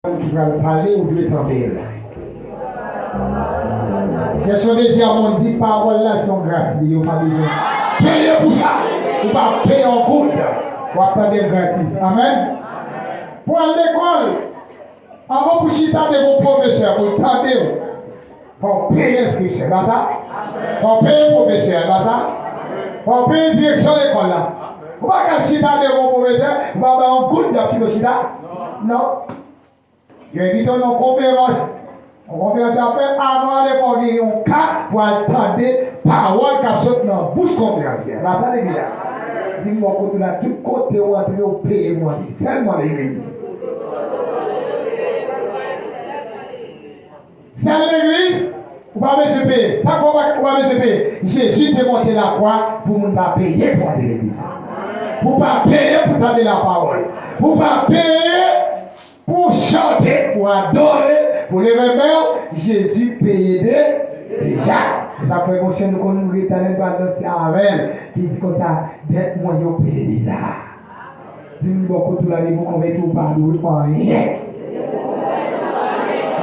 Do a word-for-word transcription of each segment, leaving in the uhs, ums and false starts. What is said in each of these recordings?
Ki pral pale, ou dwe tande l. Chèche yon dezyèm moun, di pawòl la se yon gras li ye, ou pa bezwen peye pou sa. Ou pa peye yon goud. W ap tande l gratis. Amèn. Pou al lekòl, anvan pou chita devan yon pwofesè, pou l tande w, fò w peye enskripsyon, e pa sa? Fò w peye pwofesè, e pa sa? Fò w peye direksyon lekòl la. Ou pa ka chita devan yon pwofesè, ou pa bay yon goud, y ap kite w chita. Non. Yo envite w nan yon konferans. Yon konferans y ap fè, avan w ale fò w gen yon kat pou al tande pawòl k ap sot nan bouch konferansye a. La sa legliz la. Di m bò kote w la, tout kote w antre, w peye pou antre. Sèlman legliz. Sèl legliz, ou pa bezwen peye. Sa k fè w pa, ou pa bezwen peye? Jezi te monte lakwa pou moun pa peye pou antre legliz. Pou pa peye pou tande lapawòl. Pou pa peye pou chante, pou adore, pou leve men w, Jezi peye de, deja. Se sa k fè gon chen nou konn louvri, Letènèl pral danse avè l. Li di konsa, dèt mwen yo peye deja. Di moun bò kote w la, depi w konvèti, ou pa dwe anyen.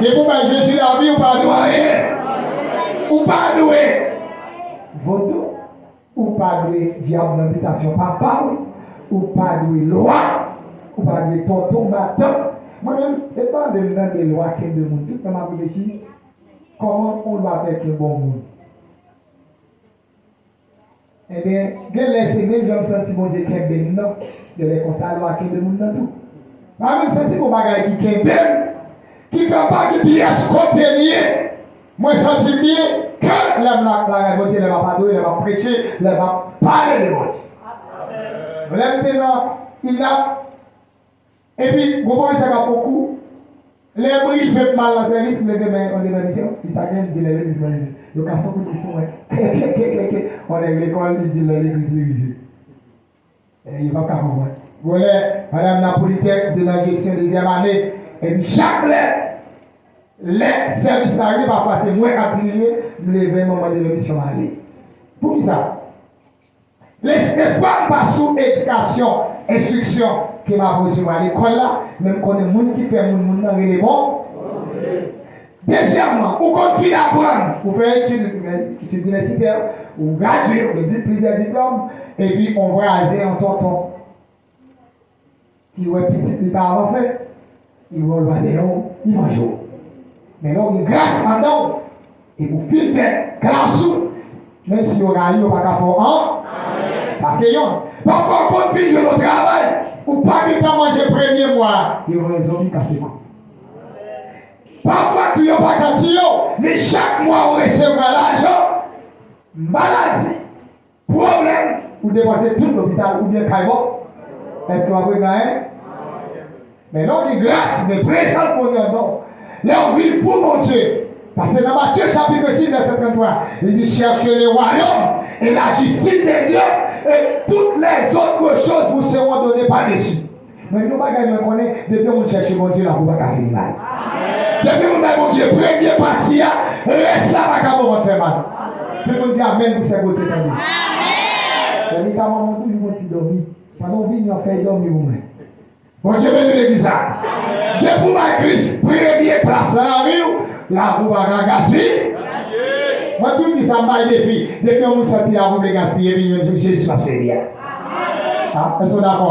Depi w bay Jezi lavi, ou pa dwe anyen. Ou pa dwe vodou. Ou pa dwe dyab nan bitasyon papa w. Ou pa dwe lwa. Ou pa dwe tonton, matant. Mwen menm, e tande m nan de lwa kenbe moun. Tout tan m ap reflechi, kòman yon lwa fè kenbe yon moun? Ebyen, gen lè se menm jan m santi Bondye kenbe m nan, gen lè konsa lwa kenbe moun nan tou. Mwen menm santi gon bagay ki kenbe m, ki fè m pa gen pyès kote m ye. Mwen santi m byen, ke lè m la, lakay Bondye, lè m ap adore, lè m ap preche, lè m ap pale de Bondye. Lè m te nan INAP, epi gon pwofesè k ap fè kou, lè m rive pou m al nan sèvis, m leve men an devan misyon, li sa gen, li di lè legliz mwen rive. Yo kase yon kout pye sou mwen. Ke, ke, ke, ke, ke. On nèg lekòl, li di lè legliz li rive. E, yo p ap ka konprann. Gon lè, madanm nan politèk, m te nan jesyon dezyèm ane, epi chak lè, lè sèvis la rive, pafwa se mwen k ap dirije, m leve, m mande pèmisyon m ale. Poukisa? Lespwa m pa sou edikasyon, enstriksyon ke m ap resevwa lekòl la, men m konnen moun ki fè moun, moun nan rele bon. Dezyèmman, ou konn fin aprann, ou fè etid, etid inivèsitè, ou gradye, ou gen plizyè diplòm, epi on vwazen, on tonton ki wè pitit li pa avanse, li wè w lwa dèyè w, li manje w. Men lè w gen gras anndan w, epi w fin fè klas ou, menm si yo rayi w, yo pa ka fè w an. Sa se yonn. Pafwa w konn fin jwenn yon travay, ou pa gentan manje premye mwa a, yo voye zonbi kase kou. Pafwa tou yo pa ka tiye w, men chak mwa ou resevwa lajan, maladi, pwoblèm, ou depanse tout lopital oubyen kay bò. Èske w ap regle anyen? Men lè w gen gras, men prezans Bondye anndan w. Lè w viv pou Bondye. Paske nan Matye chapit sis, vèsè tranntwa, li di, cherchez le royaume et la justice de Dieu, et toutes les autres choses vous seront données par-dessus. Men yon bagay mwen konnen, depi yon moun chèche Bondye, lavi w pa ka fini mal. Depi moun bay Bondye premye pati a, rès la pa ka bon fè mal. Tout moun di amèn pou sè Gauthier tande. Sè Mika, manman w toujou gon ti dòmi. Pandan w vini an, fè l dòmi pou mwen. Bondye beni legliz la. Depi w bay Kris premye plas nan lavi w, lavi w pa ka gaspiye. Mwen toujou di sa, m bay defi. Depi yon moun santi lavi w vle gaspiye, vin jwenn Jezi l ap sèvi a. A, èske w dakò?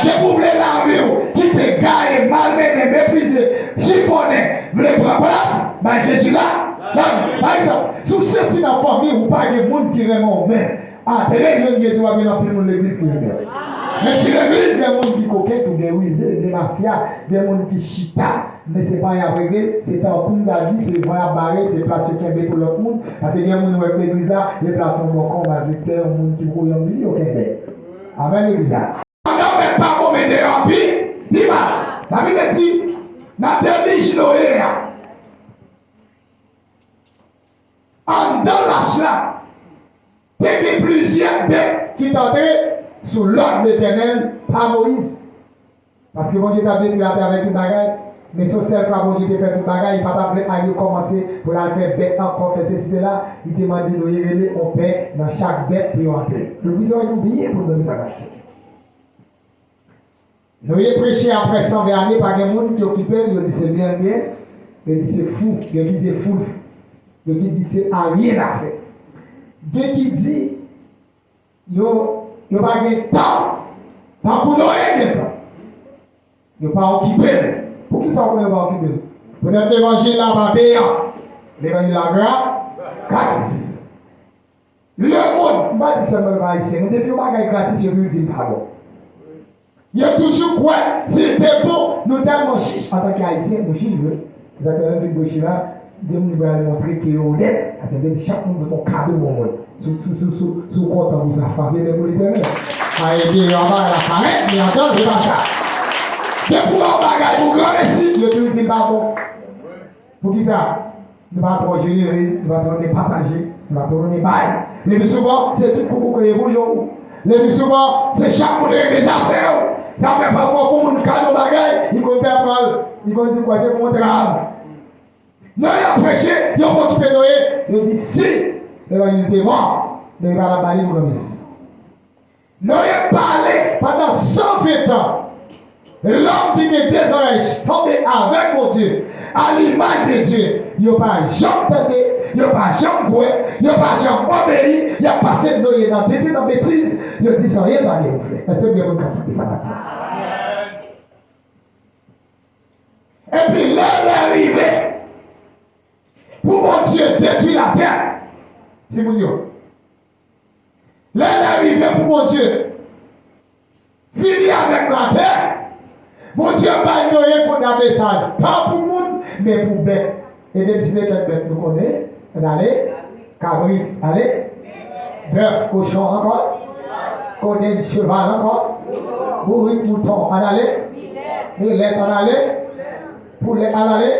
Depi w vle lavi w kite gaye, malmennen, meprize, chifonnen, vle pran plas, bay Jezi la, lavi. Pa egzanp, si w santi nan fanmi w pa gen moun ki renmen w menm, antre jwenn Jezi, w ap jwenn anpil moun legliz ki renmen w. Menm si legliz gen moun ki koken, tou gen rize, gen mafya, gen moun ki chita, men se pa y ap regle, se tankou m ta di, se van y ap bare, se plas yo kenbe pou lòt moun, paske gen moun ou wè k legliz la, men plas yon bòkò, malfektè, yon moun ki poko janm vini, yo kenbe. Amèn, legliz la. Anndan mèt pa bon, men deyò pi, pi mal. Labib la di, nan delij Noye a, anndan lach la, te gen plizyè bèt ki t antre sou lòd Letènèl pa Moyiz. Paske Bondye t ap detwi latè avèk tout bagay, men se yon sèl fwa Bondye te fè tout bagay, li pa t ap vle al rekòmanse pou l al fè bèt ankò, fè sesi, sela. Li te mande Noye rele yon pè nan chak bèt pou yo antre. Louvri zòrèy nou byen pou nou tande sa k ap di. Noye preche apre san ven ane, pa gen moun ki okipe l, yo di se byen l ye, yo di se fou, gen ki di fou l fou, gen ki di se a rien à faire. Gen ki di yo, yo pa gen tan, tankou Noye gen tan. Yo pa okipe l. Poukisa w konnen yo pa okipe l? Poutèt levanjil la pa peyan. Levanjil la gra-, gratis. Lemonn, m pa di sèlman pèp ayisyen, non, depi yon bagay gratis, yo toujou di l pa bon. Yo toujou kwè, si l te bon, nou tèlman chich, antanke ayisyen, nou chich vre. Se sa k fè lè m fin preche la, gen moun ki pral montre ke yo onèt, paske yo di chak moun pote yon kado pou moun. Sou, sou, sou, sou, sou kontan pou sa, frape men pou Letènèl. A, ebyen, yo ap bay la parèt, men atann, se pa sa. Depi w wè yon bagay pou granmesi, yo toujou di l pa bon. Poukisa? Nou pa twò jenere, nou pa twò renmen pataje, nou pa twò renmen bay. Lepi souvan, se tout koukou ke ye pou yo. Lepi souvan, se chak moun renmen zafè yo. Sa fè pafwa fò moun kado bagay, li konn pè pran l, li konn di kwè se pou yon trav. Noye ap preche, yo pa okipe Noye, yo di si levanjil te bon, Noye pa t ap ba li yon granmesi. Noye pale pandan san ven tan. Lòm ki gen de zòrèy sanble avèk Bondye, à l'image de Dieu. Yo pa janm tande, yo pa janm kwè, yo pa janm obeyi, y ap pase Noye nan tenten, nan betiz, yo di san anyen pa gen pou fè. Èske gen moun k ap tande sa maten? Epi lè lè rive pou Bondye detwi latè, timoun yo, lè lè rive pou Bondye fini avèk latè, Bondye bay Noye kounye a mesaj, pa pou moun, men pou bèt. E depi site kèk bèt nou konnen, ann ale, kabrit, ale, bèf, kochon ankò, kodenn, cheval ankò, bourik, mouton, ann ale, milèt, ann ale, poulèt, ann ale.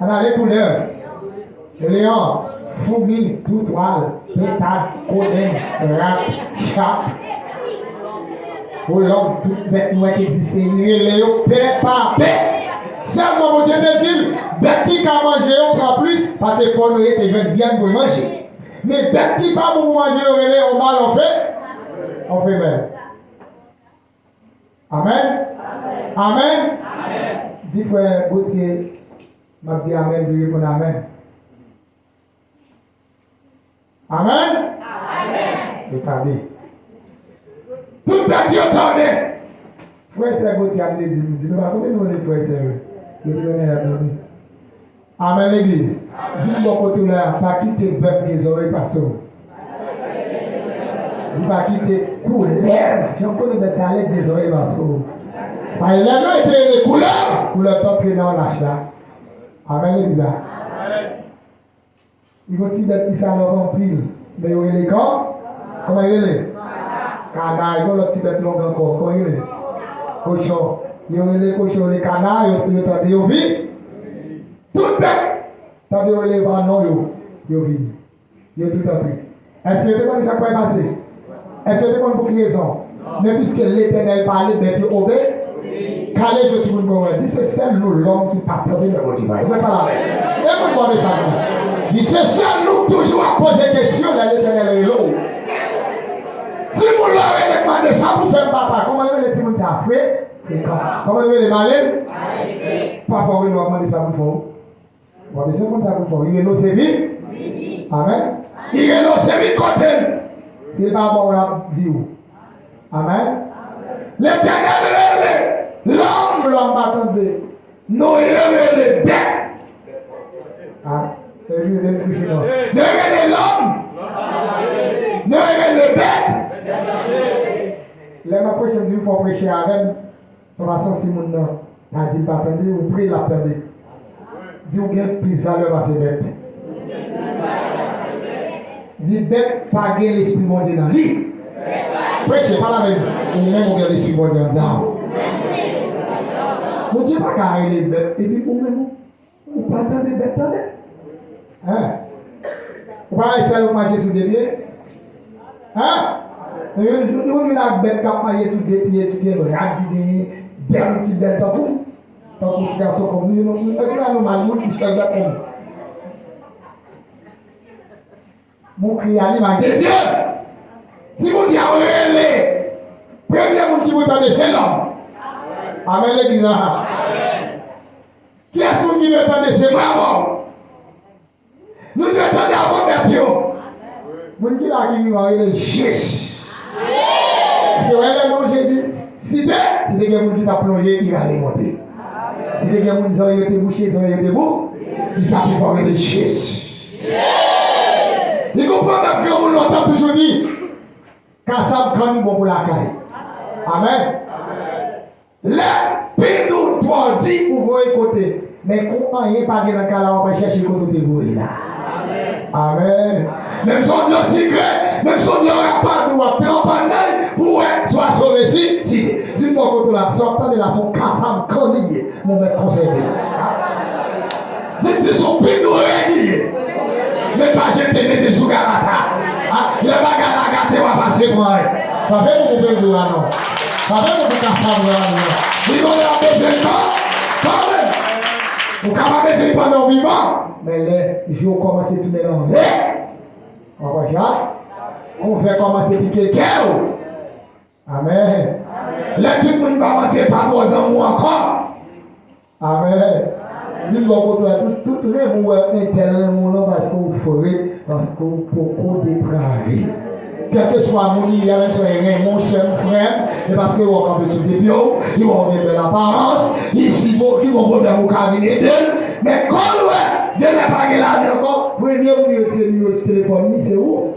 Ann ale, koulèv, leyon, foumi, toutwal, pentad, kodenn, rat, chat, kolòb, tout bèt nwè ki egziste, li rele yo pè pa pè. Sèlman Bondye te di l, bèt ki ka manje yo pran plis, paske fò Noye te jwenn vyann pou l manje. Men bèt ki pa bon pou manje yo rele yon mal, yon fe-, yon femèl. Amèn. Amèn. Di frè Gauthier, m ap di amèn, li reponn amèn. Amèn. Amèn. Li tande. Tout bèt yo tande. Frè sè Gauthier ap te di, m di, nou pa konnen nou rele frè sè yo. Yo te konnen y ap dòmi. Amèn, legliz. Di m bò kote w la, pa kite bèf gen zòrèy pase w. Di pa kite koulèv. Jan m konnen bèt sa lèd gen zòrèy pase w. Paske lè nou te rele koulèv, koulèv t antre nan lach la. Amèn, legliz la. Li gon ti bèt ki salòp anpil, men yo rele kan-, kòman yo rele? Kana. Li gon lòt ti bèt long ankò, kòman yo rele? Kochon. Yo rele kochon, yo rele kana, yo, yo tande, yo vi-, tout bèt, tande yo rele pa non yo, yo vini. Yo tout antre. Èske yo te konn sa k pral pase? Èske yo te konn pou ki rezon? Men piske Letènèl pale, bèt yo obe-, kale je sou moun konvèti, se sèl nou lòm ki pa tande lè Bondye pale. Ou mèt pale avè l. E moun mande sa pou mwen. Di se sèl nou k toujou ap poze kesyon lè Letènèl rele w. Timoun lè w rele k mande sa pou fè m papa. Kòman yo rele timoun sa? Fre-, frekan. Kòman yo rele malen? Papa w rele w ap mande sa pou fè w. W ap bezwen konn sa pou fè w. Li rele w se vin. Amèn. Li rele w se vin kote l. Si l pa ba w, l ap di w. Amèn. Letènèl rele lòm, lòm pa tande. Noye rele bèt. A, se li rele kouche non. Noye rele lòm. Noye rele bèt. Lè m ap preche, m di w fò w preche avè m. Sa pa sanse moun nan ta di l pa tande, ou pre l ap tande. Di ou gen plis valè pase bèt. Di bèt pa gen lespri Bondye nan li. Preche, pale avè m. Ou menm ou gen lespri Bondye anndan w. Bondye pa ka rele bèt, epi ou menm ou Ou pa tande bèt tande? Hein? Ou pa wè sèl ou k mache sou de pye? Hein? Yon, yon, yon, yon ak bèt k ap mache sou de pye ki gen rad, ki gen dèm ki bèl tankou, tankou ti gason kòm nou, nou, nou, nou, nou mal moun ki chèk bèt kòm nou. Moun kreye a limaj de Dye. Si Bondye ap rele, premye moun ki pou tande se lòm. Amèn, legliz la. Kiyès moun ki dwe tande se bravo? Nou dwe tande avè bèt yo. Moun ki la ki vivan rele jis. Se wè lè non Jezi site, si te gen moun ki t ap plonje, li rale monte. Si te gen moun zòrye yo te bouche, zòrye yo te bou, ki sa pi fò rele jis. Li konprann granmoun lontan toujou di, kasab kanni bon pou lakay. Amèn. Lè pil ou twò di ou voye kote, men kou anyen pa gen nan kay la, w ap al chèche kote w te voye la. Amèn. Menm si w dlo sikre, menm si w dlo rapadou, w ap tranp anndan l pou w wè si w a sove si, si. Di m bò kote w la, sa w ap tande la, se yon kasab kanni ye, mon mèt konsève. Di, di sou pil ou redi. Men pa jete, mete sou garata. A, lè bagay la gate, w a pase pran. Frape pou koupe dou a non. Frape pou koupe kasab la non. Li konnen w ap bezwen l kan, kanmenm. Ou ka pa bezwen l pandan w vivan. Men lè je w kòmanse tounen nan vè, w ap wè sa. Kon vè kòmanse pike kè w. Amèn. Lè tout moun kòmanse pa twò zanmi w ankò. Amèn. Di l bò kote w la, tout, tout renmen w wè entèl renmen w lan paske w fre, paske w poko deprave. Kèlkeswa moun li ye a, menm si w renmen w, sè m, frè m, e paske w kanpe sou de pye w, li wè w gen bèl aparans, li si bon, ki bon pwoblèm ou ka vin ede l, men kò l wè, demen pa gen lavi ankò, premye moun yo tire nimewo sou telefòn li, se ou.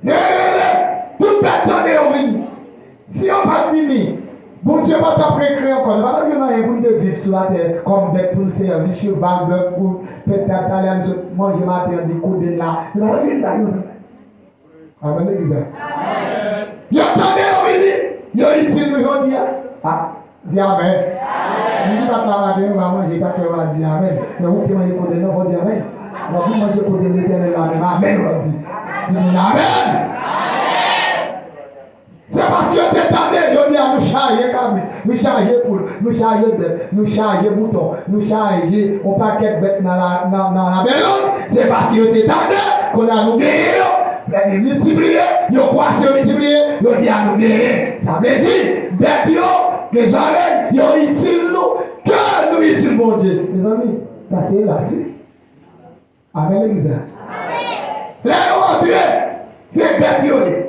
Yo rele, tout bèt tande yo vini. Si yo pa t vini, Bondye pa t ap rekre ankò. Nou pa t ap jwenn anyen pou n te viv sou latè kòm bèt pou n sèvi, cheval, bèf, poul, pèt, talè a nou sot manje maten an, di kodenn la. Nou pa t ap jwenn bagay yo. Amèn, legliz la. Yo tande yo vini, yo itil nou jodi a. A. Di amèn. Moun ki pa t la maten, nou pa manje, sa k fè yo pa di amèn. Men ou ki te manje kodenn nan, fò w di amèn. W ap vin manje kodenn Letènèl la menm, amèn w ap di. Di moun amèn. Se paske yo te tande, yo di a nou chaje kabrit, nou chaje poul, nou chaje bèf, nou chaje mouton, nou chaje yon pakèt bèt nan la, nan, nan labèlòt. Se paske yo te tande, kounye a nou genyen yo. Lè yo miltipliye, yo kwase, yo miltipliye, yo di a nou genyen. Sa vle di, bèt yo gen zòrèy, yo itil nou, ke nou itil Bondye. Mezanmi, sa se elasi. Amèn, legliz la. Lè yo antre, se bèt yo ye.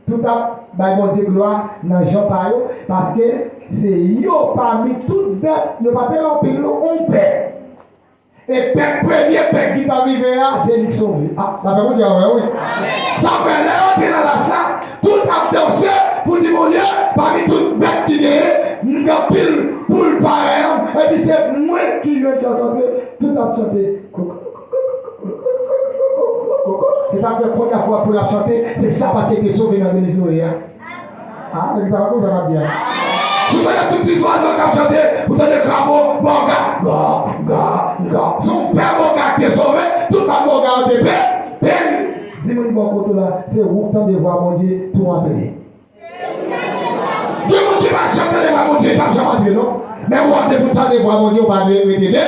Tout ap bay Bondye glwa nan jan pa yo, paske se yo pami tout bèt, yo pa te anpil non, yon bèt. E pèp, premye pèp ki t ap rive a, se li k sove. A, lapè Bondye avè w, wi. Sa fè, lè yo antre nan las la, tout ap danse pou di Bondye, pami tout bèt ki genyen, m gen anpil poul parèy an, epi se mwen ki jwenn chans antre, tout ap chante. E sa fè kounye a fwa poul ap chante, se sa paske te sove nan deliv Noye a. A, legliz la pa konn sa m ap di a. Si w tande tout ti zwazo k ap chante, ou tande krapo, bòga, gò, gò, gò. Se yon pè bòga k te sove, tout bann bòga yo te pe, pe. Di moun bò kote w la, se ou k tande vwa Bondye tou antre. Gen moun ki pa janm tande vwa Bondye, li p ap janm antre non. Men ou ap depi w tande vwa Bondye, ou pa dwe rete de.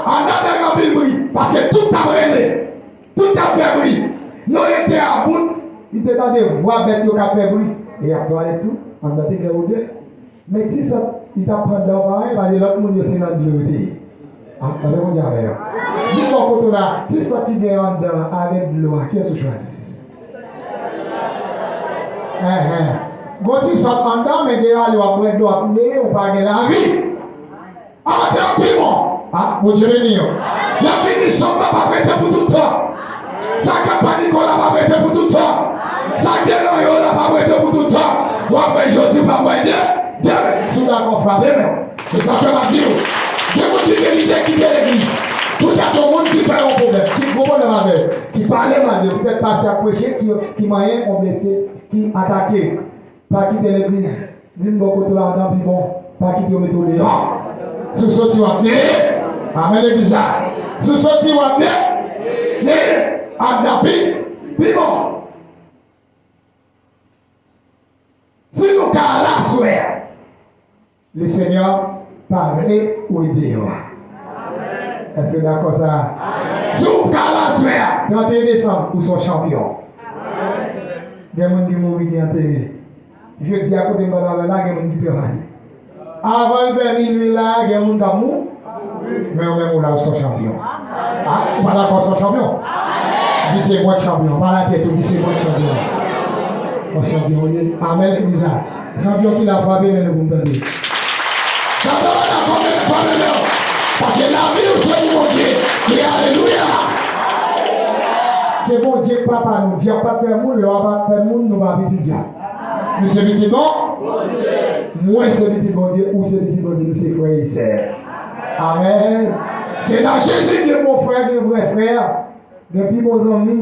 Anndan te gen anpil bri, paske tout t ap rele. Tout t ap fè bri. Noye te about, li te tande vwa bèt yo k ap fè bri. E y ap twalèt tou, anndan te gen odè. Men ti sant, li t ap pran dan w pa anyen, paske lòt moun yo se nan dlo yo te ye. A, tande Bondye avè yo. Di bò kote w la, ti sant ki gen anndan avèk dlo a, kiyès ou chwazi? Enhen. Gon ti sant anndan, men deyò a li w ap bwè dlo, w ap neye, ou pa gen lavi. Antre an pi bon. A, Bondye beni yo. Lè fini, sant nan p ap rete pou tout tan. Sa k ap pa Nikola p ap rete pou tout tan. Sa k devan yo la p ap rete pou tout tan. W ap wè jodi, w ap wè de, demen. Si w dakò, frape men w. E sa fè m ap di w. Gen moun ki gen lide kite legliz. Poutèt yon moun ki fè yon pwoblèm, ki gon pwoblèm avè l, ki pale mal de, poutèt pastè ap preche, ki, ki manyen, yon blese, ki atake. Pa kite legliz. Di m bò kote w la, anndan pi bon. Pa kite yo mete w deyò. Si w soti, w ap neye. Amèn, legliz la. Si w soti, w ap ne-, neye. Anndan pi, pi bon. Si nou ka al aswè a, Lesenyè pa vle ou deyò a. Èske w dakò sa a? Si w pa al aswè a, trannteyen desanm, ou se yon chanpyon. Gen moun ki mouri, ki antere. Jodi a kote m pral avè la, gen moun ki trepase. Avan l fè minui la, gen moun k ap mou. Men ou menm ou la, ou se yon chanpyon. A, ou pa dakò, se yon chanpyon? Di se mwen k chanpyon. Pale a tèt ou, di se mwen k chanpyon. Yon chanpyon ou ye. Amèn, legliz la. Chanpyon ki la, frape men nou pou m tande. Chanpyon la, frape, frape men. Paske lavi ou se pou Bondye. Kri alelouya. Se Bondye k papa nou. Dyab pa t fè moun, lè w pa t fè moun, nou pa pitit dyab. Nou se pitit bon? Mwen se pitit Bondye, ou se pitit Bondye, nou se frè e sè. Amèn. Se nan Jezi gen bon frè, gen vrè frè. Gen pi bon zanmi,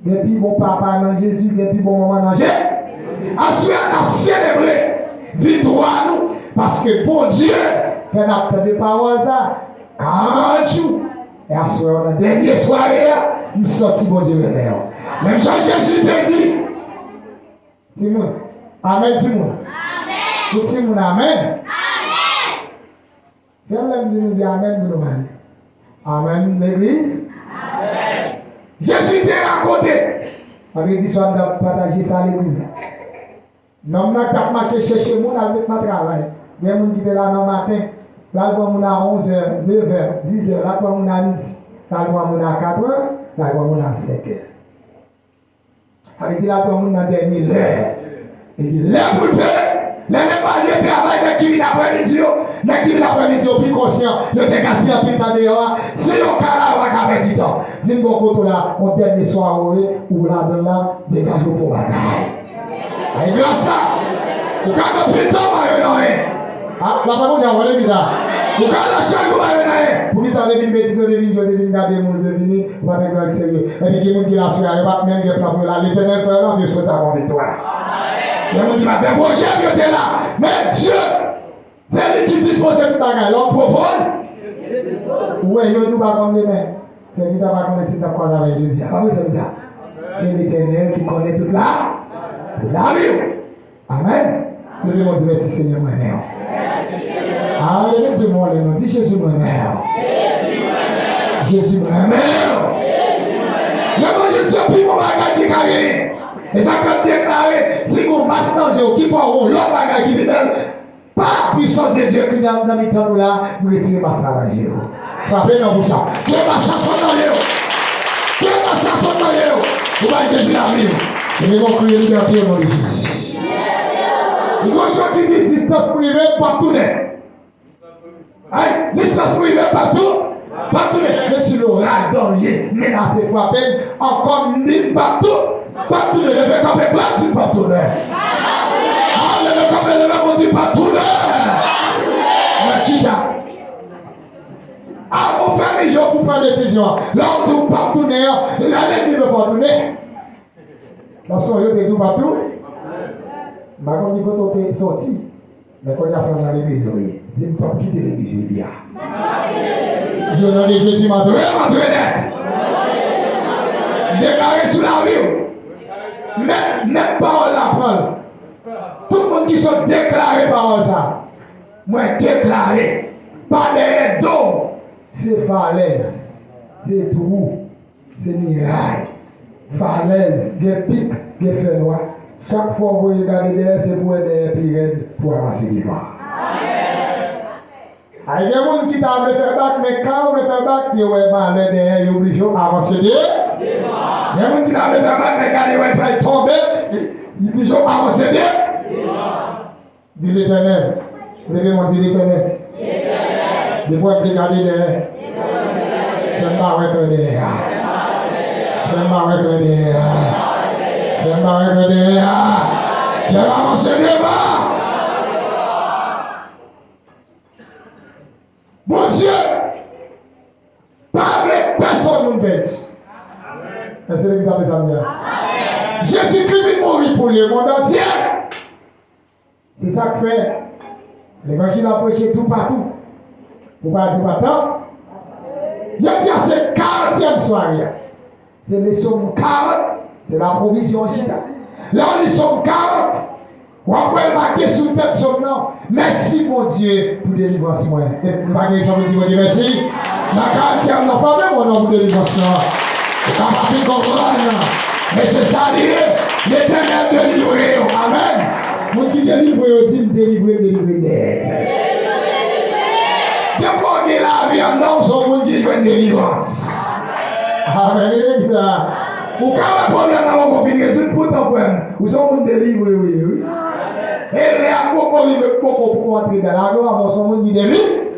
gen pi bon papa nan Jezi, gen pi bon manman nan Jezi. Aswè a n ap selebre viktwa nou, paske Bondye fè n ap tande pawòl sa karant jou. E aswè a nan dènye sware a, m santi Bondye renmen w. Menm jan Jezi te di, timoun, amèn, timoun. Tout timoun, amèn. Sèl lè m di nou di amèn pou nou pale. Amèn, legliz. Jezi te rakonte. Vandredi swa, m t ap pataje sa legliz la. Nonm nan k t ap mache chèche moun al met nan travay. Gen moun ki te la nan maten, l al pran moun a onzè, nevè, dizè, l al pran moun a midi, l al pran moun a katrè, l al pran moun a senkè. Sa vle di l al pran moun nan dènye lè. Epi lè pou l peye, lè Levalye travay, nèg ki vin aprèmidi yo, nèg ki vin aprèmidi yo pi konsyan, yo te gaspiye anpil tan deyò a, si yo ka la, yo pa ka pèdi tan. Di m bò kote w la, yon dènye sware ou ye, ou ladan l la, degaje w pou bagay. Ay gras la. Ou ka gen anpil tan pa yo nan anyen. A, la pa Bondye a vole bizar. Ou ka nan chanm ou pa yo nan anyen. Poukisa w te vin betize, w te vin jwe, w te vin gade moun, w te vini, ou pa t gen yon serye. Epi gen moun ki la sou la, yo pa t menm gen plan pou yo la. Letènèl fè yo la, yo sot sa kon viktwa. Gen moun ki pa t fè pwojè, yo te la. Men Dye, se li ki dispoze tout bagay. Lòm pwopoze. Ou wè, yo di w pa konn demen. Sèvitè pa konnen si l t ap kwaze avè l jodi a. Pa vre, sèvitè? Gen Letènèl ki konnen tout la, tout lavi w. Amèn. Leve men w, di, mèsi Senyè, mwen renmen w. A, leve de men w, leve men w, di, Jezi, mwen renmen w. Jezi, mwen renmen w. Levanjil se pi bon bagay ki ka genyen. E sa k fè m deklare, si gon mas nan je w ki fè w wè yon lòt bagay ki pi bèl, pa pwisans de Dye ki nan, nan mitan nou la, m retire mas la nan je w. Frape nan bouch la. Tire mas la sot nan je w. Tire mas la sot nan je w. Ou bay Jezi lavi w. Leve men w, kriye libète o non de Jezi. Li gon chan ki di distans prive, p ap tounen. Ay, distans prive, p ap tou, p ap tounen. Menm si loray, danje, menase, frape m, ankò m di m p ap tou, p ap tounen. Leve kanpe, bra, di m p ap tounen. A, leve kanpe, leve men w, di m p ap tounen. Mwen chita. Avan w fèmen je w pou pran desizyon an. Lè w di w p ap tounen an, lè lènmi vle fè w tounen. Nan son yo te di w p ap tou. M pa konn ki kote w te soti. Men kounye a se nan legliz ou ye. Di m p ap kite legliz jodi a. Di o non de Jezi, m antre, m antre nèt. M deklare sou lavi w. Mèt, mèt pawòl la pran l. Tout moun ki sot deklare pawòl sa. Mwen deklare. Pa dèyè do w. Se falèz. Se twou. Se miray, falèz, gen pik, gen fènwa. Chak fwa w voye gade dèyè, se pou wè dèyè pi rèd pou avanse devan. Ay, gen moun ki ta vle fè bak, men kan yo vle fè bak, yo wè malè dèyè, yo oblije avanse de. Gen moun ki ta vle fè bak, men gade wè pral tonbe, yo oblije avanse de. Di Letènèl. Leve men w, di Letènèl. Depi w ap gade dèyè, fè m pa wè klè dèyè a. Fè m pa wè klè dèyè a. Fè m pa wè klè dèyè a. Fè m avanse devan. Bondye pa vle pèsonn moun pèdi. Èske legliz la fè sa m di a? Jezikri vin mouri pou lemonn antye. Se sa k fè levanjil ap preche toupatou. Pou pa di toupatou. Jodi a se karantyèm sware a. Se li Sòm karant, se la pwovizyon an chita. Lè w li Sòm karant, w ap wè l make sou tèt Sòm nan, mèsi Bondye pou delivrans mwen. E nou pa gen sa pou di Bondye mèsi? Nan karantyèm nan, frape men w non pou delivrans lan. Ou ka pa fin konprann, men se sa li ye. Letènèl delivre w. Amèn. Moun ki delivre yo di, "M delivre, m delivre nèt." Depi w gen lavi anndan w, se yon moun ki jwenn delivrans. Amèn, legliz la. Ou ka wè pwoblèm nan poko fin rezoud, poutan, frè m, ou se yon moun delivre, wi, wi. E lè a poko rive, poko, poko antre dan laglwa, men w se yon moun ki delivre.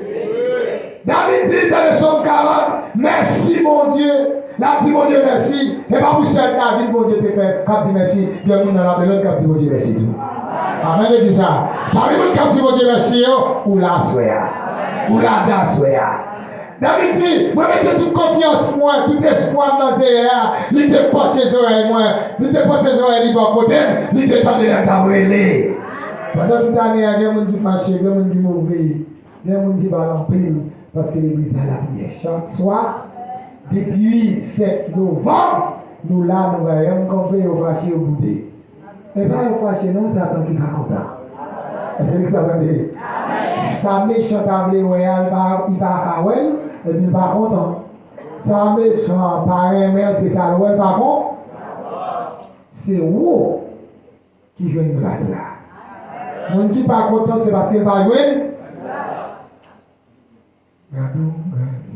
David di, tande Sòm karant, "Mèsi, Bondye." L ap di Bondye mèsi. E pa pou sèl David Bondye te fè k ap di mèsi. Gen moun nan Babilòn k ap di Bondye mèsi tou. Amèn, legliz la. Pami moun k ap di Bondye mèsi yo, ou la aswè a. Ou la dan aswè a. David di, "Mwen mete tout konfyans mwen, tout espwa m nan Seyè a." Li te panche zòrèy mwen. Li te panche zòrèy li bò kote m. Li te tande lè m t ap rele. Pandan tout ane a, gen moun ki fache, gen moun ki move. Gen moun ki pa l anpil, paske legliz la lapriyè chak swa. Depi senk novanm, nou la, nou pa janm kanpe, yo fache, yo boude. E pa yo fache non, Satan ki ka kontan. Èske legliz la tande? Sa mechan ta vle wè a, li pa, li pa ka wè l, epi l pa kontan. Sa mechan an pa renmen, se sa l wè, l pa kontan. Se ou ki jwenn gras la. Moun ki pa kontan, se paske l pa jwenn. Gade yon gras.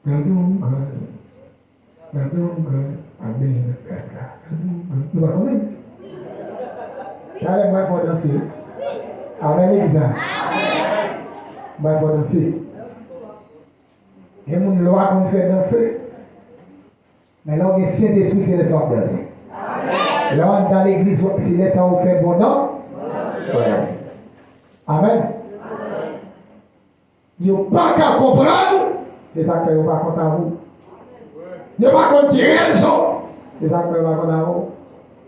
Gade yon gras. Gade yon gras. Amèn. Gras la. Gade yon gras. Nou pa konnen? Talè m pral fè w danse. Amèn, legliz la. M pral fè w danse. Gen moun lwa konn fè danse. Men lè w gen Sentespri, se lè sa w ap danse. Lè w anndan legliz, se lè sa w fè bon nan. Yes. Amèn. Yo pa ka konprann ou, se sa k fè yo pa kontan avè w. Yo pa konn ki rezon, se sa k fè yo pa kontan avè w.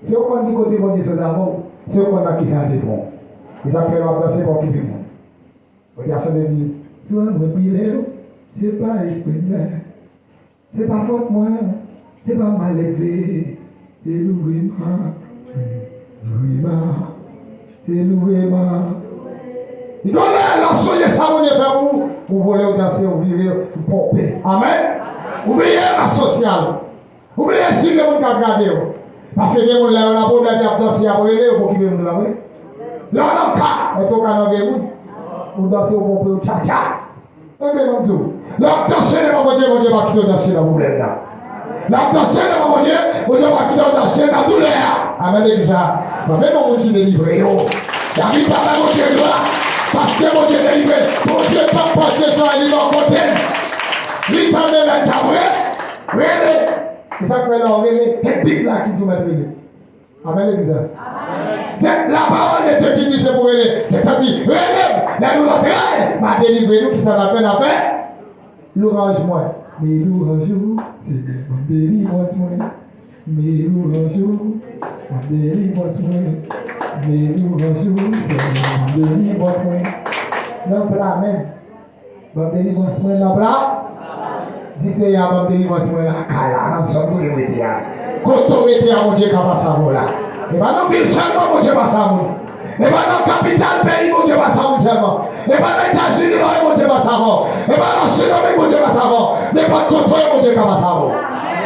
Si yo konn ki kote Bondye sot avè w, si yo konn nan ki sa l te pran w. Se sa k fè yo ap danse pa okipe moun. Bondye ap chante di, si w wè mwen pile yo, se pa espre m fè. Se pa fòt mwen, se pa malelve, se louwe m a, louwe m a, se louwe m a. Li konnen lè w sonje sa Bondye fè pou ou, ou vole, ou danse, ou vire, ou ponpe. Amèn. Ou bliye rad sosyal. Ou bliye si gen moun k ap gade w. Paske gen moun lè yo nan pwoblèm, y ap danse, y ap rele, yo pa okipe moun nan, wi. Lè w nan ka, èske w ka nòge moun? Ou danse, ou ponpe, ou tchatcha. Enben, ban m di w, lè w ap danse devan Bondye, Bondye p ap kite w danse nan pwoblèm nan. Lè w ap danse devan Bondye, Bondye p ap kite w danse nan doulè a. Amèn, legliz la. Mwen menm, yon moun ki delivre yo. David ta bay Bondye glwa, paske Bondye delivre. Bondye p ap panche zòrèy li bò kote m. Li tande lè m t ap re-, rele. Se sa k fè lè w rele, se Bib la ki di w mèt rele. Amèn, legliz la. Se lapawòl de Dye ki di se pou rele. Tèt sa di, rele m, lè nou rantre, m a delivre nou, kisa n a fè, n a fè louwanj mwen. Men louwanj ou, Senyè, ban m delivrans mwen. Men louwanj ou, ban m delivrans mwen. Men louwanj ou, Senyè, ban m delivrans mwen. Nan pla menm. Ban m delivrans mwen nan pla. Di Seyè a, ban m delivrans mwen lakay la, nan zòn kote m rete a. Kote w rete a, Bondye ka pase avè w la. E pa nan vil sèlman Bondye pase avè w. E pa nan kapital peyi Bondye pase avè w sèlman. E pa nan Etazini non, Bondye pase avè w. E pa nan Sendomeng Bondye pase avè w. Nenpòt kote w ye, Bondye ka pase avè w.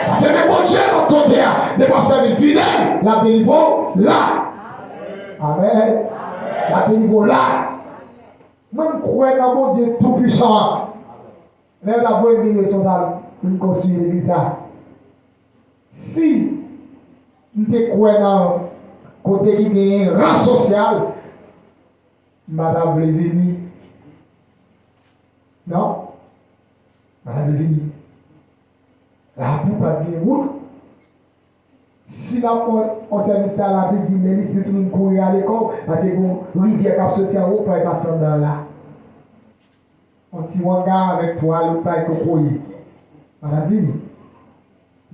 Paske menm Bondye lòt kote a, depi w ap sèvi l fidèl, l ap delivre w la. Amèn. L ap delivre w la. Mwen, m kwè nan Bondye Toupisan an. Lè yo t ap voye m vin responsab pou m konstwi legliz sa. Si m te kwè nan kote ki genyen ran sosyal, m pa t ap vle vini. Non. M pa t ap vle vini. Lapli pa t gen wout. Si n ap fè yon sèvis sa, lapli di, men li, si tout moun kouri ale kò w, paske gon rivyè k ap soti anwo, pa pase anndan la. Yon ti wanga avèk twal, yon pay kokoye. Pa t ap vini.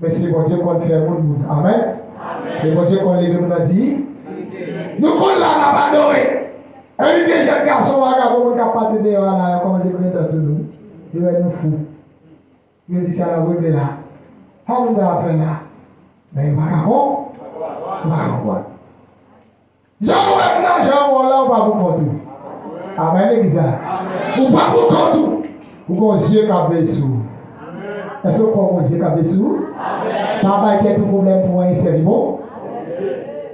Men se Bondye konn fè moun moun. Amèn. E Bondye konn leve moun nan di. Nou konn la, n ap adore. Epi gen jèn gason vagabon moun k ap pase deyò a la, yo kòmanse pran dan sou nou. Yo wè nou fou. Yo di sa n ap regle la. Sa nou ta fè la? Men yo pa ka kon-, yo pa ka konprann. Jan w wè m nan, jan w wè w la, ou pa pou kont ou. Amèn, legliz la. Ou pa pou kont ou. Ou gon zye k ap veye sou ou. Èske w kwè w gon zye k ap veye sou ou? Pa bay tèt ou pwoblèm pou anyen, sèvi bon.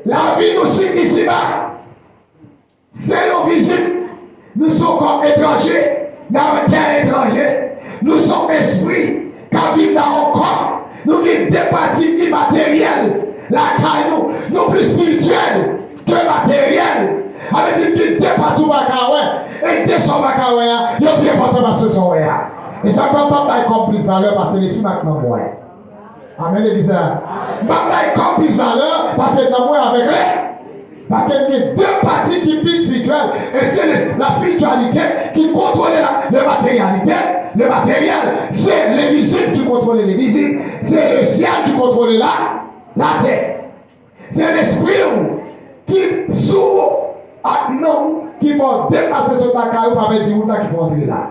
Lavi nou sik isiba. Se yon vizit. Nou se yon kò etranje nan yon tè etranje. Nou se yon espri k ap viv nan yon kò. Nou gen de pati imateryèl lakay nou. Nou plis espirityèl ke materyèl. Sa vle di gen de pati w pa ka wè. E de sa w pa ka wè a, yo pi enpòtan pase sa w wè a. E sa fè m p ap bay kò m plis valè pase lespri m ak nanm mwen. Amèn, legliz la. M p ap bay kò m plis valè pase nanm mwen avèk lè. Paske m gen de pati ki pi espirityèl, e se le, la spiritualité ki kontwole la, le matérialité, le matériel, se le vizib ki kontwole le vizib, se le syèl ki kontwole la, latè. Se lespri w ki sou ou ak nanm ou ki fè w deplase sot lakay ou, pa pèdi wout la ki fè w antre la.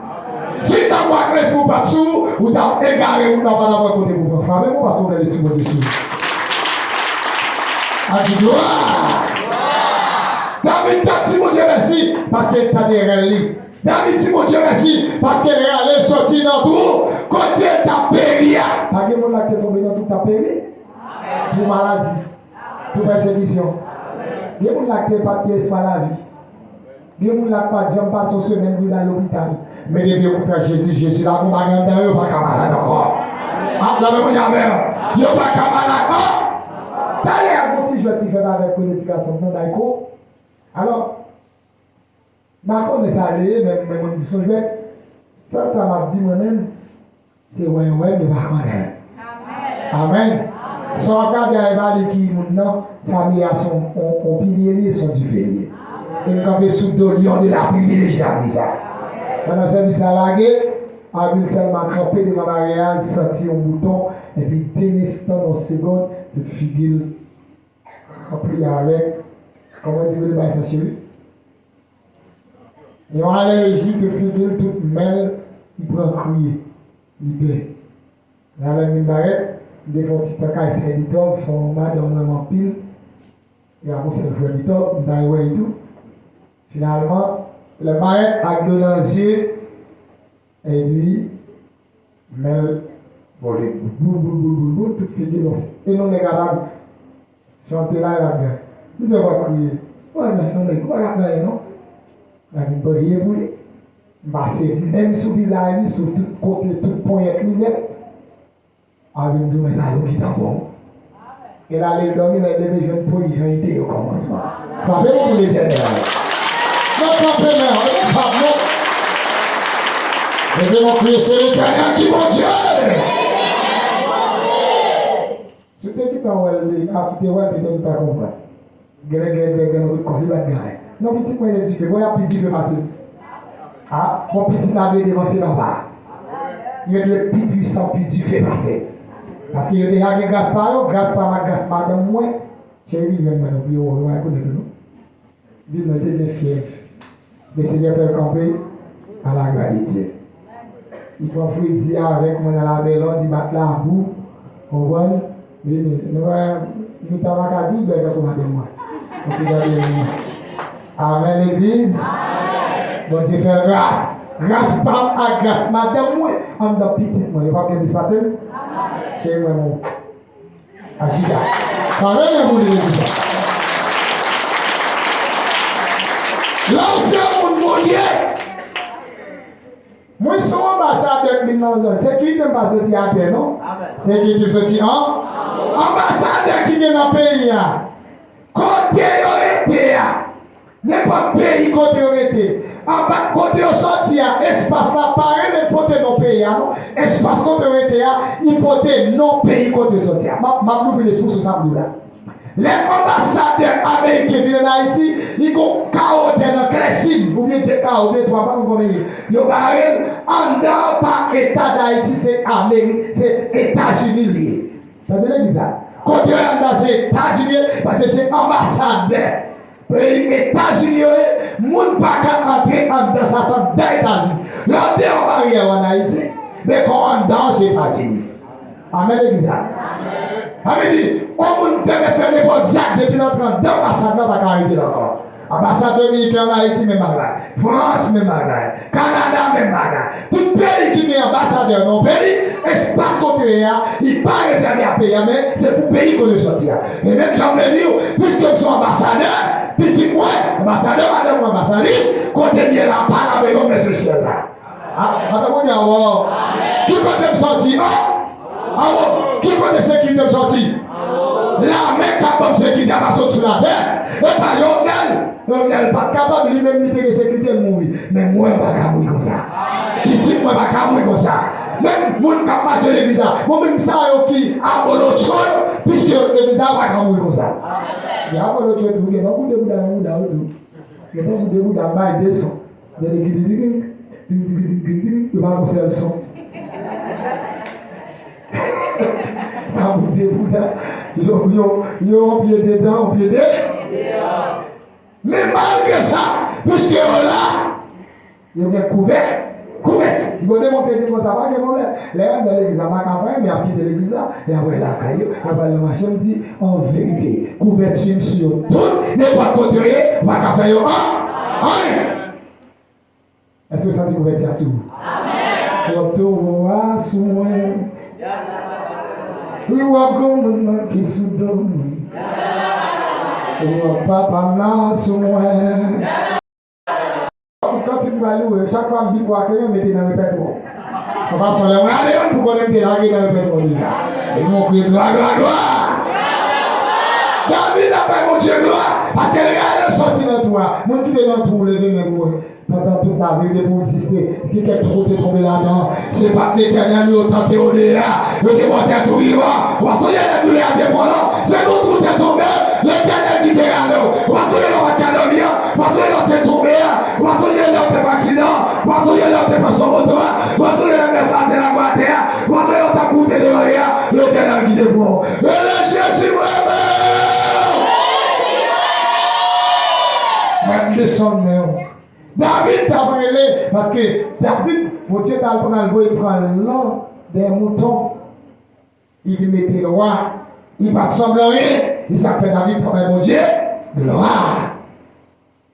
Si nanm ou ak lespri w pa t sou ou, ou t ap egare, ou pa t ap wè kote pou pran. Frape pou w, paske w gen lespri Bondye sou ou. A di glwa! David t ap di Bondye mèsi paske l tande rèl li. David di Bondye mèsi paske l rale l soti nan twou kote l t ap peri a. Pa gen moun la ki te tonbe nan twou k t ap peri? Pou maladi. Pou pèsekisyon. Gen moun la ki te pa t gen espwa lavi. Gen moun la ki pa t janm pase yon semèn pou l al lopital. Men depi yo konprann Jezi, Jezi la, gon bagay anndan yo, yo pa ka malad ankò. A, leve men w, di amèn. Yo pa ka malad ankò. Talè a, gon ti jwèt ki fèt avèk premye ti gason m nan, Dayko. Alò, m pa konnen sa l ye, men, men mwen, m di se yon jwèt. Sèl sa m ap di mwen menm, se wè yo wè m, yo pa konnen. Amèn. Sa w ap gade a, e pa li ki moun nan, sa m ye a, se yon, yon, yon pilye li ye, se yon dife li ye. E m kanpe sou do lyon de la tribi de Jida, m di sa. Pandan sèvis la lage, Avril sèlman kanpe devan baryè a, li santi yon bouton, epi de lestan nan yon segonn, tout figi l ranpli avèk, kòman di yo le bay sa, cheri? Yon alèji, tout figi l, tout men l, li pran kriye, li pè. Lè avè m vin parèt, m te fè yon ti tan kay sè Litòv, se yon madanm m renmen anpil, e ak yon sèl frè Litòv, m t al wè l tou. Finalman, lè m parèt ak dlo nan zye, epi, men l vole boul, boul, boul, boul, boul, tout figi l, e non nèg la pa bon. Si w te la, e pa t gen. M di, w ap kriye. Wè, men, non, nèg, ou pa ka fè anyen, non. Epi m priye pou li. M pase men m sou vizaj li, sou tout kote, tout ponyèt li nèt. Epi m di, men, talè w gentan bon. E l ale l dòmi, lè l leve, jwenn po, li jan li te ye okòmansman. Frape pou Letènèl. Non, kanpe men, e pa m non. Leve men w, kriye, se Letènèl ki Bondye. Si w te gentan wè l deja, si w te wè l, petèt ou ta konprann. Gèlè, gèlè, gèlè, gèlè, nan tout kò li, li pa t gen anyen. Non, pitit mwen, e dife. Bon, y ap pi dife pase m. A, bon, pitit la dwe devanse papa. Yo dwe pi pwisan, pi dife pase m. Paske yo deja gen gras pa yo, gras pa m ak gras madanm mwen. Cheri, vin jwenn mwen non, pou yo wè, yo rekonèt ou non. Vin non, te gen fyèv. Men Senyè fè l kanpe, à la gloire de Dieu. Li pran fredi avèk mwen nan labèlòn, li bat labou, konprann? Vini, nou wè, nou ta pa ka di l bèl tankou madanm mwen. Ou ti gade mwen. Amèn, legliz. Bondye fè l gras. Gras pa m ak gras madanm mwen, anndan pitit mwen, yo p ap gen plis pase m. Cheri mwen, bon. Achita. Pale men pou li pou sa. Lè w se yon moun Bondye, mwen se yon anbasadè m vin nan zòn. Sekirite m pa soti atè, non. Sekirite m soti an. Anbasadè ki gen nan peyi a, kote yo rete a, nenpòt peyi kote yo rete, anba kote yo soti a, espas la pa renmen pote non peyi a, non. Espas kote yo rete a, li pote non peyi kote yo soti a. M ap, m ap louvri lespri w sou sa m di w la. Lè anbasadè ameriken vin ann Ayiti, li gon kawo tè nan Klèsin, oubyen de kawo, oubyen twa, m pa konn konbyen li ye. Yo bare l anndan pa Eta Dayiti, se Ameri-, se Etazini li ye. Tande legliz la. Kote yo ye anndan se Etazini, paske se anbasadè peyi Etazini yo ye, moun pa ka antre anndan sa san anndan Etazini. Lè w deyò baryè w ann Ayiti, men kò w anndan w se Etazini. Amèn, legliz la. Sa vle di, yon moun te vle fè nenpòt zak depi l antre anndan anbasad la, pa ka arete l ankò. Anbasad dominiken ann Ayiti, menm bagay. Frans, menm bagay. Kanada, menm bagay. Tout peyi ki gen anbasadè nan yon peyi, espas kote yo ye a, li pa rezève a peyi a, men se pou peyi kote yo soti a. E menm jan m vle di w, piske m se yon anbasadè, Pitit mwen, anbasadè, madanm mwen, anbasadris, kote n ye la, pa la, men yo, men se syèl la. A, apre moun yo, awo. Ki kote m sòti? An? Awo. Ki kote sekirite m sòti? Lame k ap ban m sekirite a pa sot sou latè. E pa Jovenel. Jovenel pa t kapab, li menm li te gen sekirite, l mouri. Men mwen pa ka mouri konsa. Pitit mwen pa ka mouri konsa. Menm moun k ap mache legliz la, bon, menm sa yo ki abolotcho yo, piske yo legliz la pa ka mouri konsa. Gen abolotcho tou, gen nan boude bouda nan bouda yo tou. Yo te boude bouda bay de son. Yo te gidididi, gidididi, yo pa gon sèl son. Pa boude bouda, yo, yo, yo yon pye dedan, yon pye de. Men malgre sa, piske yo la, yo gen kouvè, kouvèti. Yo demontre di konsa, pa gen pwoblèm. Lè y anndan legliz la, pa ka fè anyen, men y ap kite legliz la, y ap al lakay yo, y ap al nan mache, m di, an verite, kouvèti m sou yo tout, nenpòt kote yo ye, ou pa ka fè yo an, anyen. Èske w santi kouvèti a sou ou? Amèn. Wòb towo a sou mwen. Wi, wòb granmoun nan ki sou do mwen. Wòb papa m nan sou mwen. Tout kantik m pral louwe, chak fwa m bip wake yo, m mete nan repètwa. An pasan, lè mwen ale youn pou konnen m te lage nan repètwa deja. E mwen kriye glwa, glwa, glwa! David ap bay Bondye glwa, paske lè l sòti nan twou a, moun ki te nan twou, leve men pou mwen. Pandan tout lavi w, depi w egziste, gen kèk twou w te tonbe ladan. Se pa t Letènèl yo tante w deyò a. Yo te ba w tèt ou vivan. W ap sonje lè doulè a te pran w lan. Se nan twou w te tonbe. Letènèl ki te rale w. W ap sonje lè w pa t ka dòmi an. W ap sonje lè w te tonbe a. W ap sonje lè w te fè aksidan. W ap sonje lè w te pran sou moto a. W ap sonje lè mèf la te lage w atè a. W ap sonje lè w t ap koute deyò a. Letènèl ki te pran w. Rele Jezi, mwen renmen w. Mwen desann men w. David t ap rele, paske David, Bondye t al pran l voye pran l lan dèyè mouton. Li vin mete lwa, li pa t sanble anyen, e sa k fè David t ap bay Bondye glwa.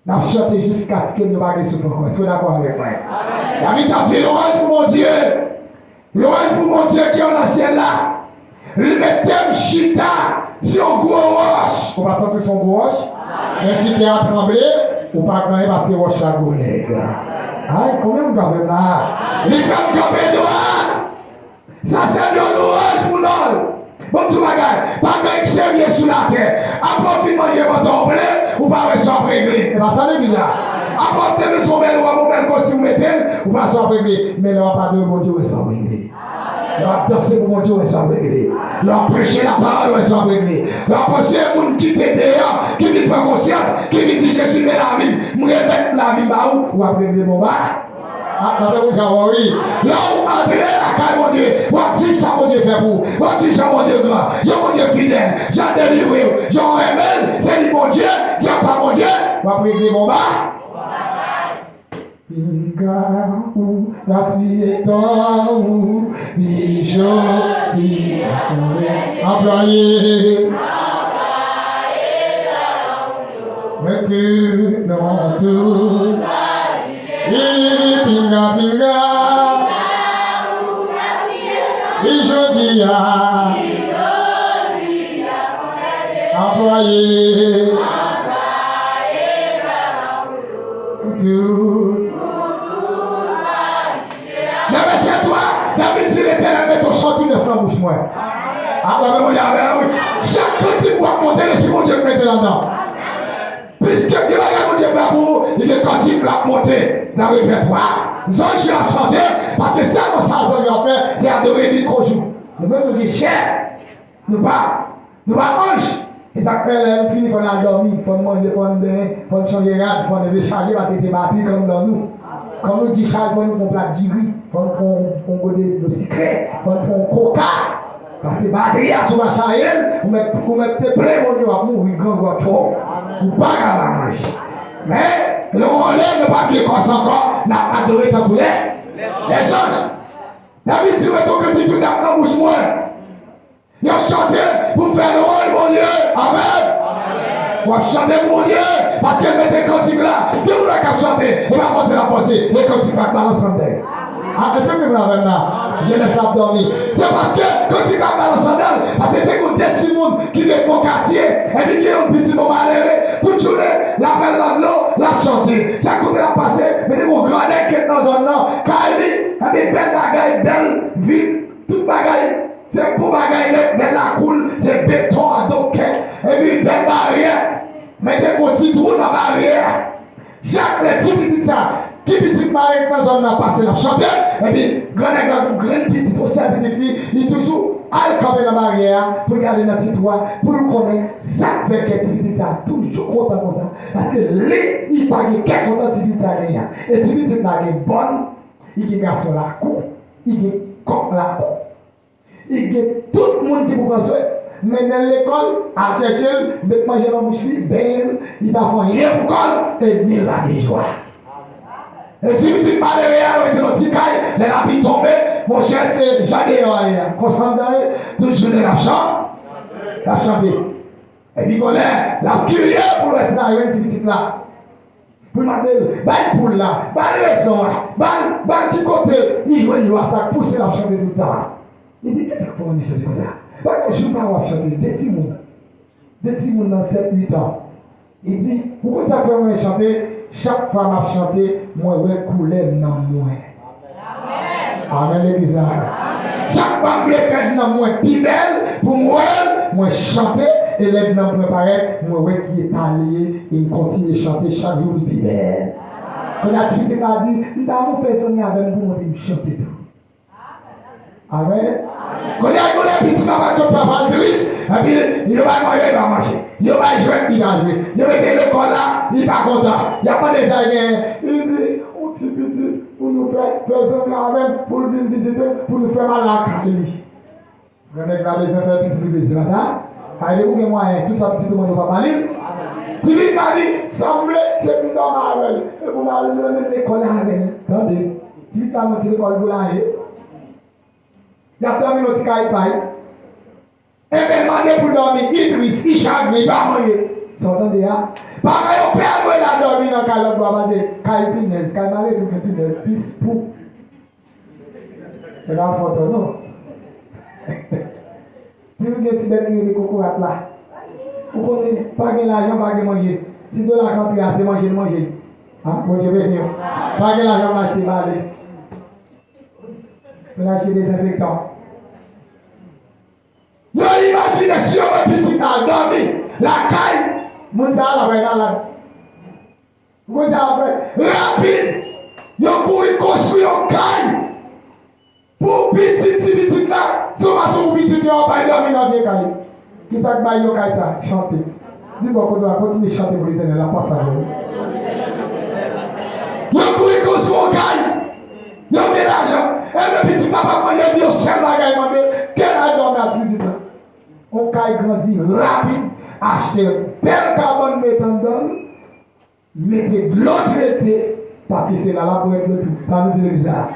N ap chante jiskaske nou pa gen souf ankò. Èske w dakò avèk mwen? David t ap di lwanj pou Bondye. Lwanj pou Bondye ki ann nan syèl la. Li mete m chita sou yon gwo wòch. Ou pa santi w se yon gwo wòch? Menm si tè a tranble, ou pa gen anyen paske wòch la gwo nèg. Ay, konbyen moun k avè m la? Li fè m kanpe dwat. Sa se yon lwanj pou non l. Bon, m di w bagay, pa gen anyen k serye sou latè. Apre w fin manje pantan w plen, ou pa wè sa w ap regle. E pa sa legliz la. Apre w te bezwen yon bèl wòb, yon bèl kostim, ou mete l, ou pa wè sa w ap regle. Men lè w ap adore Bondye, ou wè sa w ap regle. Lè w ap danse pou Bondye, ou wè sa w ap regle. Lè w ap preche lapawòl, ou wè sa w ap regle. Lè w ap anseye moun ki te deyò, ki vin pran konsyans, ki vin di, Jezi, men lavi m, m remèt lavi m ba ou, w ap regle bon bagay. A, n ap fè Bondye a wè w, wi. Lè w antre lakay Bondye, w ap di sa Bondye fè pou ou. W ap di jan Bondye gran, jan Bondye fidèl, jan l delivre w, jan w renmen l, se li Bondye, dyab pa Bondye, w ap regle bon bagay. Pinga ou gaspiye tan ou, ni jodi a konbyen anplwaye. Mwen tout nan tout. Wi, pinga, pinga. Wi, jodi a. Anplwaye. Tout. Nan vèsè twa, David di, Letènèl, mete yon chante nèf nan bouch mwen. A, la menm avè, wi. Chak kantik w ap monte, Lespri Bondye k mete ladan. Piske gen bagay Bondye fè pou ou, li gen kantik l ap monte nan repètwa. Zanj yo ap chante, paske sèlman sa zanj yo ap fè, se adore li kou jou. Nou menm nou gen chè, nou pa, nou pa anj. Se sa k fè lè nou fini, fò n al dòmi, fò n manje, fò n benyen, fò n chanje rad, fò n rechaje, paske se batri k anndan nou. Kòm nou dichaj, fò nou pran yon plat diri, fò nou pran yon, yon gode dlo sikre, fò nou pran yon koka. Paske batri a, si w pa chaje l, ou mèt, ou mèt te plen, Bondye, w ap mouri, grangou ap twò w. Ou pa ka pa manje. Men, lè w anlè, nou pa gen kòs ankò, n ap adore tankou lè, lèzanj. David di, mete yon kantik tou nèf nan bouch mwen. Y ap chante pou m fè lwanj Bondye. Amèn. W ap chante pou Bondye, paske l mete kantik la. Gen moun k ap chante, e pa fòse l ap fòse, e kantik la k balans anndan. A, èske w konprann avè m la? Jenès la ap dòmi. Se paske kantik la ap bay yon sandal, paske te gen de timoun ki te bò katye, epi gen yon pitit yon malere, tout jounen, l ap pral nan dlo, l ap chante. Chak kote l ap pase, men te gen yon gran nèg ki ret nan zòn nan, kay li, epi bèl bagay, bèl vit, tout bagay, se bon bagay nèt, bèl lakou l, se beton a doken, epi bèl baryè, men te gen yon ti twou nan baryè a. Chak lè ti pitit sa, ki pitit mare k nan zòn nan pase, l ap chante, epi gran nèg la gon grenn pitit, yon sèl pitit fi, li toujou al kanpe nan baryè a pou l gade nan ti twou a, pou l konnen sa k fè kè ti pitit sa toujou kontan konsa. Paske li, li pa gen kè kontan ti pitit sa genyen an. E ti pitit la gen bòn, li gen gason lakou, li gen kòk lakou. Li gen tout moun ki pou pran swen l. Mennen l lekòl, al chèche l, met manje nan bouch li, benyen l, li pa fè anyen pou kò l, e ni l pa gen jwa. E ti pitit malere a rete nan ti kay, lè lapli tonbe, monchè, se jan deyò a ye a. Konsa anndan ye, tout jounen l ap chan-, l ap chante. Epi gon lè, l ap kirye pou l wè si l ta jwenn ti pitit la. Pou l mande l, bay poul la, bay rezon an, bay, bay ki kote li jwenn lwa sa k pouse l ap chante tout tan an. Li di, kisa k fè w renmen chante konsa? Pa gen jou pa w ap chante, de timoun, de timoun nan sèt, uit an. Li di, ou konn sa k fè m renmen chante? Chak fwa m ap chante, mwen wè koulè nanm mwen. Amèn, legliz la. Chak fwa m vle fè nanm mwen pi bèl, pou m wè l, mwen chante, e lè nanm mwen parèt, mwen wè ki eta li ye, e m kontinye chante chak jou li pi bèl. Kounye a ti pitit la di, m ta renmen w fè zanmi avè m pou w montre m chante tou. Amèn. Kounye a, kounye a pitit la pa t papa l tris, epi yo bay manje, li pa manje. Yo bay jwèt, li pa jwe. Yo mete l lekòl la, li pa kontan. Y ap mande sa l genyen. Li di, yon ti pitit, pou nou fè, fè zanmi avè m, pou l vin vizite m, pou nou fè m al lakay li. Granmèt la bezwen fè pitit li plezi, pa sa? Sa vle di ou gen mwayen, tout sa pitit ou mande w pa ba li l. Ti pitit la di, sa m vle, se pou m dòmi avè l. E pou m al nan menm lekòl avè l. Tande, ti pitit la nan ti lekòl pou l ale. Y ap dòmi nan ti kay pa l. Enben, mande pou l dòmi, li tris, li chagren, li pa manje. Sa w tande a? Paran yo pè voye l al dòmi nan kay lòt bò a, paske kay pinèz, kay malere tou gen pinèz, pis, pou. Se pa fòt ou non. Toujou gen ti bèt ki rele kokorat la. Ou konnen, pa gen lajan, pa gen manje. Ti dola k antre a, se manje l manje. A, Bondye beni w. Pa gen lajan pou l achte, pa ale. Pou l achte dezenfektan. Yo imajine si yo voye pitit la al dòmi lakay moun sa a, l ap bay malad. Ou konn sa yo fè? Rapid, yo kouri konstwi yon kay pou pitit ti pitit la. Se yon fason pou pitit yo pa al dòmi nan vye kay. Kisa k bay yo kay sa? Chante. Di bò kote w la, kontinye chante pou Letènèl, l ap pase avè w. Yo kouri konstwi yon kay. Yo gen lajan. Enben pitit la p ap manje, di yon sèl bagay mande, ke al dòmi a ti pitit la. Yon kay grandi rapid, achte bèl kabann mete anndan l, mete dlo trete, paske se la l ap bwè dlo tou. Sa nou di legliz la?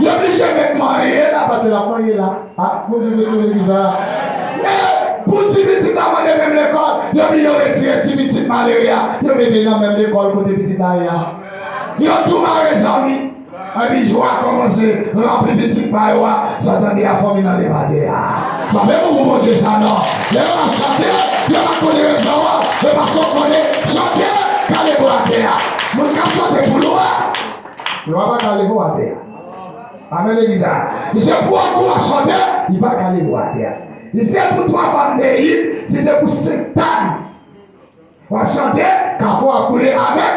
Yo blije met manje la, paske l ap manje la. A, Bondye beni w legliz la. Men, pou ti pitit la mande menm lekòl, yo bliye yo retire ti pitit malere a, yo mete nan menm lekòl kote pitit la ye a. Yo tou mare zanmi. Epi jwa kòmanse ranpli pitit pa yo a, sa w tande a fanmi nan leve atè a. Frape pou Bondye sa non. Lè yo ap chante, yo pa konnen rezon an, men paske w konnen, chante ka leve w atè a. Moun k ap chante pou lwa, lwa pa ka leve w atè a. Amèn legliz la. Li se pou w kou w ap chante, li pa ka leve w atè a. Li se pou twa fwa m deyit, si se pou senk tan. W ap chante, kafou ap koule avèk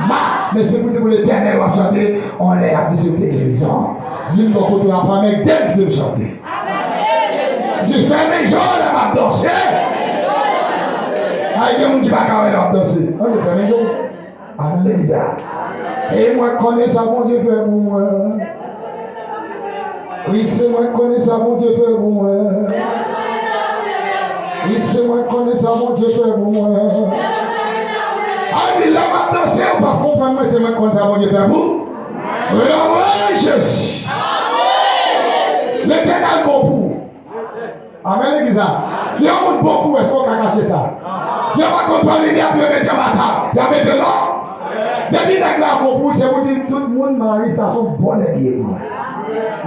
ma. Men se pou di pou Letènèl w ap chante, anlè y ap di se te gerizon. Di m bò kote w ap anmède m kite m chante. Di fèmen je w lè m ap danse. Ay, gen moun ki pa ka wè lè w ap danse. Ann fèmen je w. Ann legliz la. E mwen konnen sa Bondye fè pou mwen. Wi, se mwen k konnen sa Bondye fè pou mwen. Wi, se mwen k konnen sa Bondye fè pou mwen. A di, lè m ap danse, ou p ap konprann mwen, se mwen k konn sa Bondye fè pou. Glwa a Jezi. Letènèl bon pou ou. Amèn, legliz la. Lè yon moun bon pou ou, èske w ka kache sa? Yo pa konn pran limyè pou yo mete anba tab. Y ap mete lò. Depi nèg la bon pou ou, se pou di tout moun, Marisa se yon bon nèg li ye pou mwen.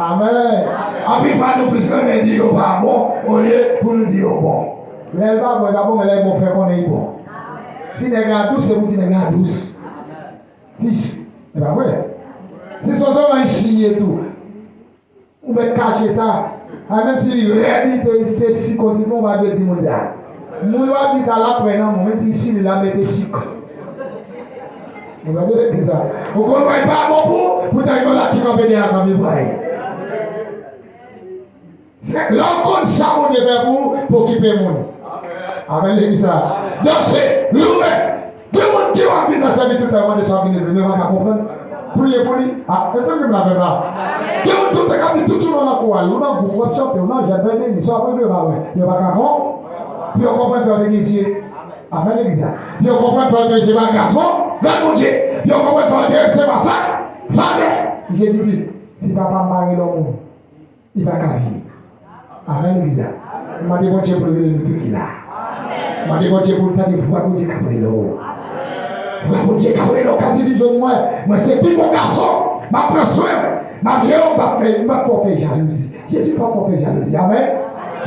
Amèn. Anpil fwa nou plis renmen di yo pa bon olye pou nou di yo bon. Lè l pa bon, li pa bon, men lè l bon, fè konnen li bon. Si nèg la dous, se pou di nèg la dous. Si, e pa vre? Si se yon zanmi si ye tou, ou mèt kache sa. A, menm si li rèd, li te, li te sik osi, bon, w pa dwe di moun sa. Moun w ap di sa, l ap pran nan moun, menm si sik li la mete sik. Ou pa dwe di sa. Ou konn wè pa bon pou, pou tèt yon lòt ki kanpe dèyè kanpe pran. Se lè w konn sa Bondye fè pou ou, pou okipe moun. Amèn, legliz sa. Danse, louwe. Gen moun ki w ap vin nan sèvis tout tan, mande sa vini, men yo pa ka konprann. Priye pou li. A, èske m la fè pa? Gen moun tout tan k ap vin tout jounen nan koral, ou nan gwoup, w ap chante, ou nan jèn, fè beni, sa w ap vin pa wè. Yo pa ka konprann. Pou yo konprann fè yo te gen zye. Amèn, legliz la. Pou yo konprann fè yo te gen zye pa gras, bon, gras Bondye. Pou yo konprann fè yo te resevwa fa, favè. Jezi di, si papa m pa rele yon moun, li pa ka vini. Amèn, legliz la. Mande Bondye pou l rele nou tout ki la. Mande Bondye pou l tande vwa Bondye k ap rele w. Vwa Bondye k ap rele w, k ap di, vin jwenn mwen. Mwen se pi bon gason. M ap pran swen w. M ap jere w, m p ap fè, m p ap fè w fè jalouzi. Jezi p ap fè w fè jalouzi. Amèn.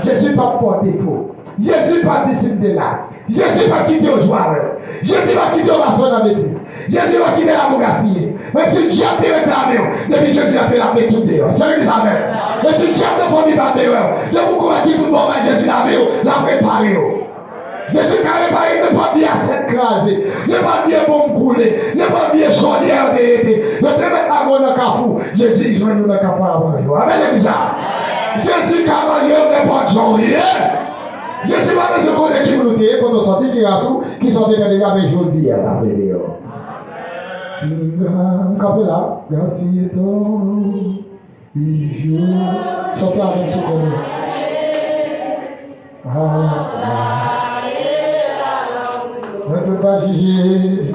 Jezi p ap fè w defo. Jezi p ap disip de la. Jezi p ap kite yo jwe avè w. Jezi p ap kite yo pase w nan betiz. Jezi p ap kite lavi w gaspiye. Menm si dyab te reklame w, depi Jezi antre, l ap met tout deyò. Se legliz avè m. Menm si dyab nan fanmi pa t vle wè w, depi w konvèti tout bon bay Jezi lavi w, l ap repare w. Jezi ka repare nenpòt vye asyèt kraze, nenpòt vye bonm koule, nenpòt vye chodyè yo te rete, yo te met lago nan kafou. Jezi jwenn nou nan kafou a, l ap ranje w. Amèn, legliz la. Jezi ka ranje w nenpòt jan w ye. Jezi pa bezwen konnen ki moun ou te ye, kote w sòti, ki ras ou, kisa w te fè deja, men jodi a, l ap rele yo. M kanpe la, gaspiye tan, pi jou. Chante avè m si w konnen. Ah, ah. Mwen tout pa jije.